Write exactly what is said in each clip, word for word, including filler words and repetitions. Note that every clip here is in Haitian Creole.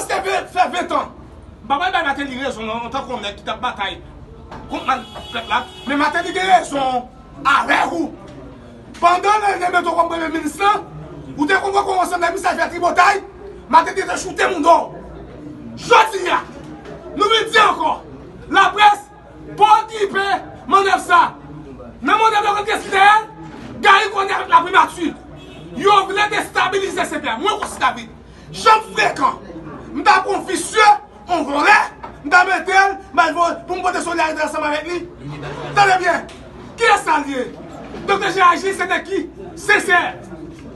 Te fè, fè ven tan. M pa pral bay Martelly rezon non, antanke yon nèg ki t ap batay kont mal pèp la, men Martelly gen rezon avèk ou. Pandan lè l te mete w kòm premye minis lan, ou te konvoke yon ansanm de minis al fè tripotay, Martelly te choute moun dò. Jodi a, nou vin di ankò, laprès pa okipe mannèv sa. Nan mannèv la, konn kiyès ki dèyè l? Garry Conille avèk laprimati. Yo vle destabilize C P A. Mwen konsi David. Jan m frekan, m ta pran yon visye, yon vòlè, m ta mete l, m al vo-, pou m pote solidarite ansanm avèk li. Tande byen, kiyès sa l ye? Doktè Gérard Gilles se nèg ki sensè,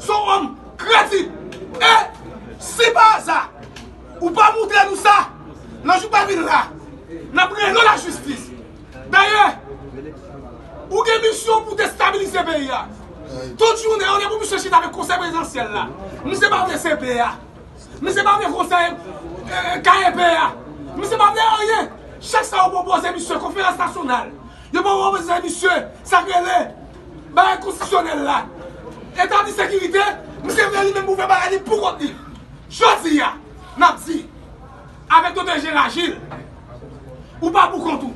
se yon òm kredib. E si pa aza, ou pa montre nou sa, nan jou k ap vin la, n ap rele w lajistis. Dayè, ou gen misyon pou destabilize peyi a. Tout jounen, olye pou misye chita avèk konsèy prezidansyèl la, misye pa vle C P A. Misye pa vle konsèy, eh, K E P a. Misye pa vle anyen. Chak sa yo pwopoze misye, konferans nasyonal, yo pwopoze misye sa k rele bagay konstitisyonèl la, etabli sekirite, misye vle li menm pou fè bagay li pou kont li. Jodi a, n ap di, avèk Doktè Gérard Gilles, ou pa pou kont ou.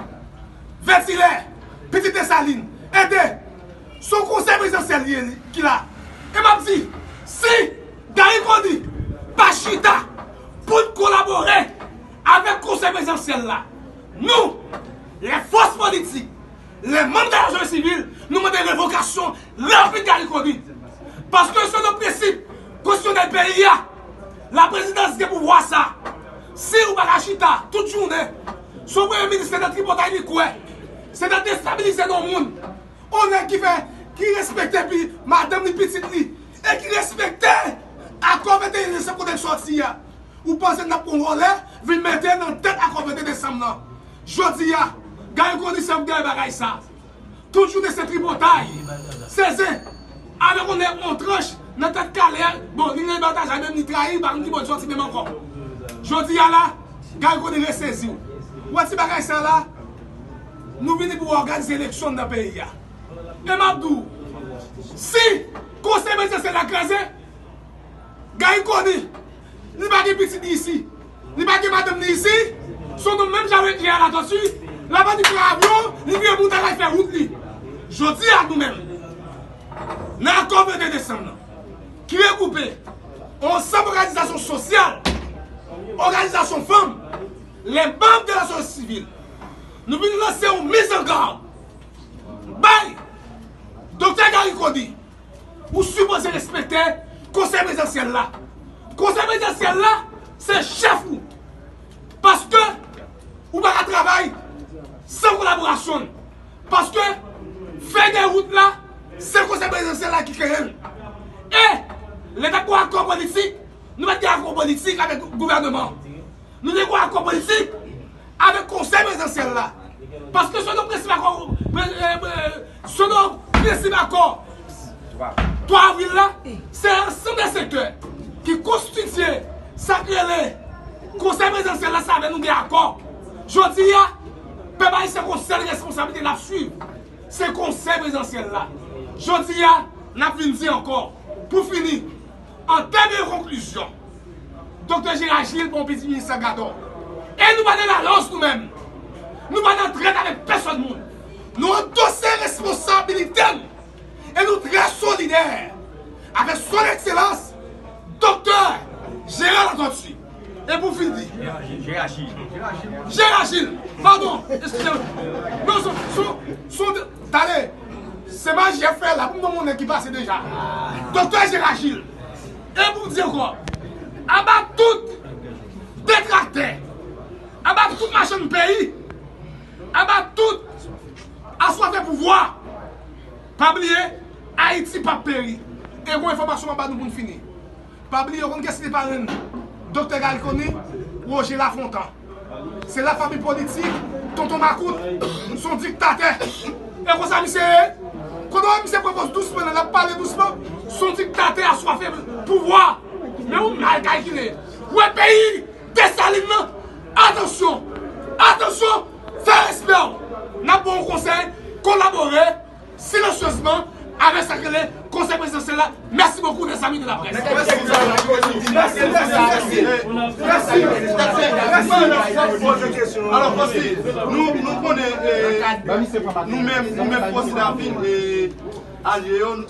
Vètilè, Pitit Desalin, ede. Se yon konsèy prezidansyèl li ye, li, ki la. E m ap di, si Garry Conille pa chita pou n kolabore avèk konsèy prezidansyèl la, nou, lè fòs politik, lè manm de la sosyete sivil, nou mande revokasyon rapid Garry Conille. Paske selon prensip konstitisyonèl peyi a, laprezidans gen pouvwa sa. Si ou pa ka chita tout jounen, se yon premye minis nan tripotay li kwè, se nan destabilize yon moun. Yon nèg ki fè, ki respekte pi madanm li, pitit li, e ki respekte akò venteyen desanm kote l sòti a. Ou panse n ap pran vòlè, vin mete nan tèt akò venteyen desanm nan? Jodi a, Garry Conille se yon dèyè bagay sa. Tout jounen se tripotay, se zen. Avèk yon nèg yon tranch nan tèt kale a, bon, li nan bataja menm, li trayi, pa konn ki bò l sòti menm ankò. Jodi a la, Garry Conille resezi w. Ou wè ti bagay sa la, nou vini pou òganize eleksyon nan peyi a. E m ap di w, si konsèy prezidansyèl la kraze, Garry Conille, li pa gen pitit li isi, li pa gen madanm li isi, se yon nonm menm jan avèk Gérard Latortue, l ap annik pran avyon, li vire moun al fè wout li. Jodi a nou menm, nan akò venteyen desanm nan, ki regwoupe yon ansanm òganizasyon sosyal, òganizasyon fanm, lè manm de la sosyete sivil, nou vin lanse yon mizangad bay Doktè Garry Conille. Ou sipoze respekte konsèy prezidansyèl la. Konsèy prezidansyèl la, se chèf ou. Paske ou pa ka travay san kolaborasyon l. Paske fèy de wout la, se konsèy prezidansyèl la ki kreye l. E lè n ap gen akò politik, nou mèt gen akò politik avèk gouvènman. Nou te gen akò politik avèk konsèy prezidansyèl la. Paske selon prensip akò, pre- eh, eh, selon prensip akò twa avril la, se ansanm de sektè ki konstitye sa k rele konsèy prezidansyèl la, se avè l nou gen akò. Jodi a, pèp ayisyen gen yon sèl responsablite n ap swiv, se konsèy prezidansyèl la. Jodi a, n ap vin di ankò, pou fini, an tèm de konklizyon, Doktè Gérard Gilles pa yon pitit minis Salgadò. E nou pa nan lalòs nou menm. Nou pa nan trèt avèk pèsòn moun. Nou andosse responsabilite n. E nou trè solidè avèk Son Ekselans Doktè Gérard Latortue. E pou fini, Gérard Gilles. Gérard Gilles. Padon, eskize m. Non, son, son, son, tande. Se maji y ap fè la pou m nonmen yon nèg ki pase deja. Doktè Gérard Gilles. E pou m di ankò, aba tout detraktè, aba tout machann peyi, aba tout aswafe pouvwa. Pa bliye, Ayiti p ap peri. E gon enfòmasyon m ap ba nou pou n fini. Pa bliye, ou konn kiyès ki te parenn Doktè Garry Conille? Roger Lafontant. Se lafanmi politik Tonton Makout. Se yon diktatè. E konsa misye ye. Kote w wè misye pran pòz dousman la, l ap pale dousman? Se yon diktatè aswafe pouvwa. Men ou mal kalkile. Ou wè peyi Desalin nan? Atansyon! Atansyon! Fè respè w! N ap ba w konsèy, kolabore silansyezman avèk sa k rele konsèy prezidansyèl la. Mèsi bokou, Mèsi, mèsi, mèsi. Mèsi, mèsi, mèsi. Alò, Fosti, nou, nou konnen, eh, nou menm, nou menm Fosti Davin, eh, alye yo, nou t